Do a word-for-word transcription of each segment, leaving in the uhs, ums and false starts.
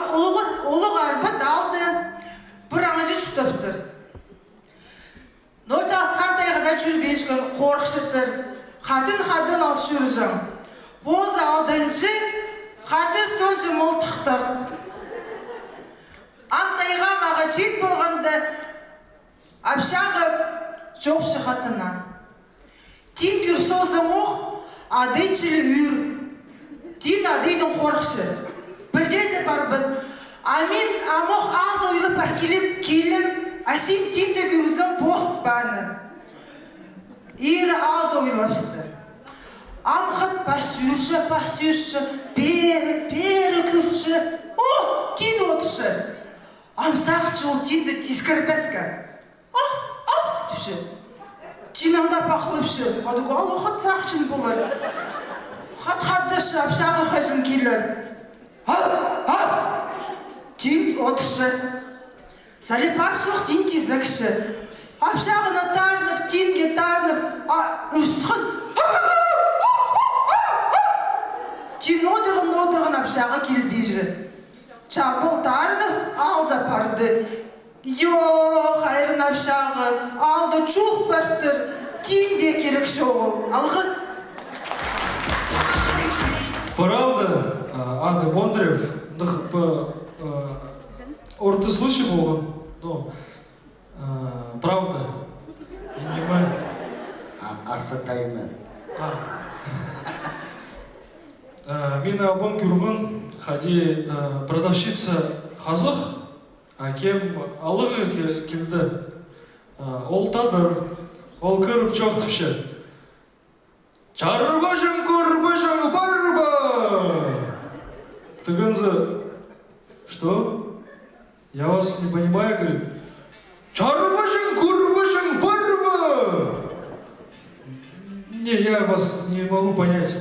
Улуғ, улуғ арба аалда пір аңҷы чуртаптыр. Ноо часхан тайғазар чӧрбеешкін хорыхчатыр. Хатығ-хатығ ал чӧрҷең. Позы алданҷы, хатығ соонҷа мылтыхтығ. Ам тайғаа мағаа чит полғанда, общага чоохтапча хатына. Тин кӧр салзаң ох, адай чіли ӱр. Тин адайдаң хорыхча. Пірдеезі парбас. А мин ам ох аалзар ойлап пар килем, килем, а син тинді кӧрзең, пост паны. Ире аалзар ойлапсты. Ам хат пас ӱрче, пас ӱрче, пеер, пеер кӧрче. О, тин одырча. Ам сағынча ол тинді тискірбеске. Ах, ах, тіпче. Тин аңда пахлапча. Хатығ ала хат сағынчаң полар. Хат хатапча, общага хаҷан килер. Ах, ах, тин одырча. Сали пар соох тин тизекче. Общағына тарынып, тинге тарынып, а, ӱрскен. Тин одырған, одырған, общага килбинче. Чабал тарынып, аалзар парды. Йо, хайран общага, аалда чох партыр, тин дее кирек чоғыл. Алғыс. Пар аалда, а, ады Бондарев, андағ пу, а, орта случай полған, но, а, правда. И ниме. А, арса тайма. А. А, мин абам кӧрген, хайди, а, продавщица хазых, а кем аларға ке-, килді. А, ол тадар, ол кіріп чоохтапча. Чарбаҷаң, курбаҷаң, парба! Тігінзі, что? Я вас не понимаю, говорит. Чарбаҷаң, курбаҷаң, парба! Не, я вас не могу понять.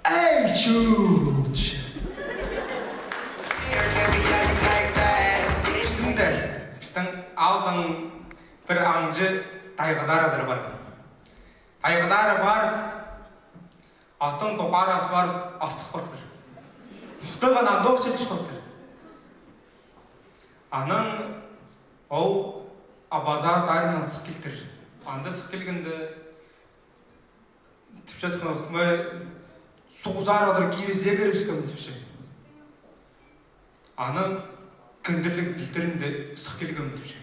Эй, чуча! Пістің, пістің аалдаң пір аңҷы тайғазар адыр парған. Тайғазары пар, аттың тоғарас пар, астығ пар пір. Мыхтығын андох чатыр салтыр. Анаң ол абаза сариннаң сых килтір. Анда сых килгенде, тіпче, тынғылықмай, суғзар одыр кире сегірібіскем, тіпче. Анаң кіндірліг пилтірінде сых килгем, тіпче.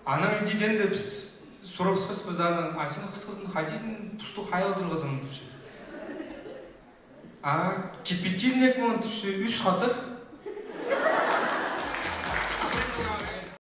Анаң ідиден де піс сурапчаспыс анаң, а син хысхызын хайди син пусты хай алдырғазың, тіпче. А, кипятильник мон, тіпче, ӱс хатығ,